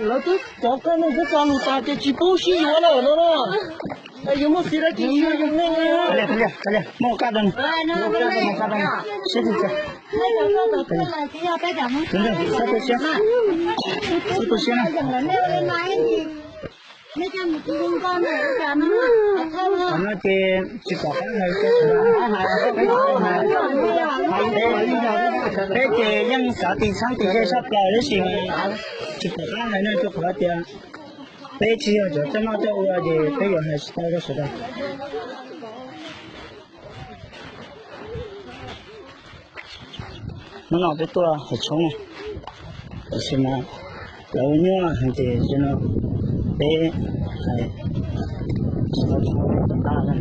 Lawv twb cov koj neeg twb tso lus tas ces tsis pub sib yuav lawm no na. Yuav muaj xiv dab tsi sib yuav yus neej na. Muab kab rau, muab kab rau, sib tw tso. Sib tw siab, sib tw siab na. Qhov no ces tsis pom qab hais, peb ces yeej xav tis txheeb tis ze tshaj plaws tab sis tsis pom qab hais no rau qhov tias peb tsis yog cov coj noj coj ua ces peb yuav hais tsis tau rau sawv daws. Hnub no peb tuaj hais tshoob na, tiam sis mas lawv nyuaj heev ces no peb hais tsis tau tshoob rau tom qab na.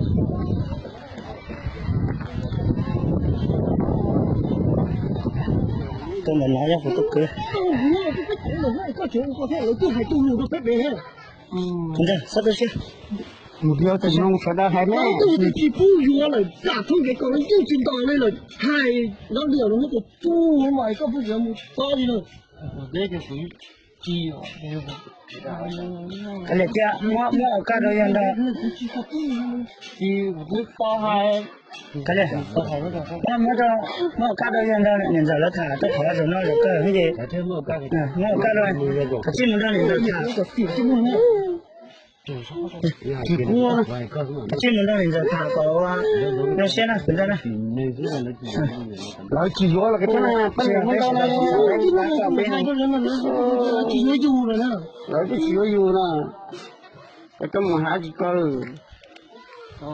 Tuaj ntawm no yog kuv tus kwv. Ntawd, sab tu siab. Mus yog tes zoo sawv daws hais ne. Twb tsis pub yuav lawm, plam thoob kev kom lawv yeej tsis nto li lawm, hais dab liam no mus tus tub mas koj pheej yuav mus txob li lawm. Kav liam tias muab, muab ua kab rau yawg ntawd. Kav liam, muab, muab, muab ua kab rau yawg ntawd niam ntxawm lawv tham rau qhov zaum no zaum kawg ces muab ua kab rau, kav tsij mus nrog niam ntxawm tham. Kav tsij mus nrog niam ntxawm tham kom zoo siab na, kwv ntxawg na. Lawv tsis yuav los, lawv twb tsis yuav yus na. Koj mus hais tsis tau. Kom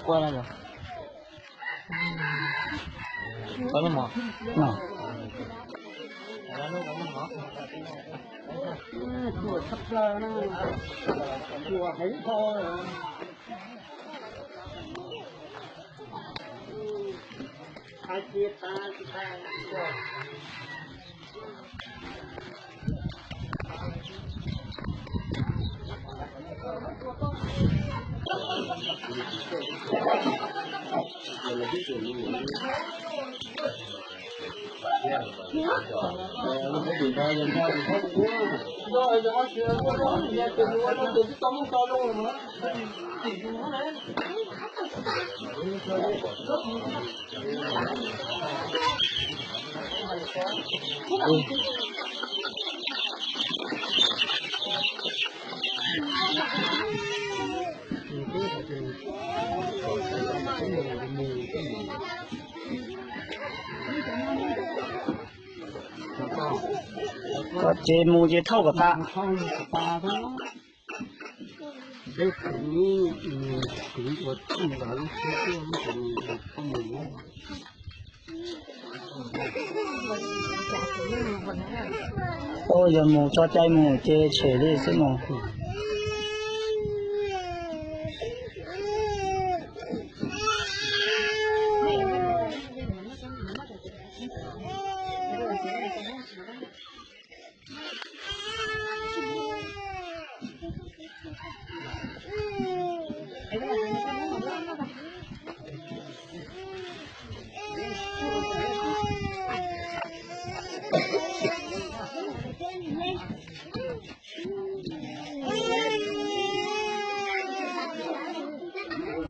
ces mus ces thauj kom tas. Ua yog mus tso cai mus ces tshem li xwb mus.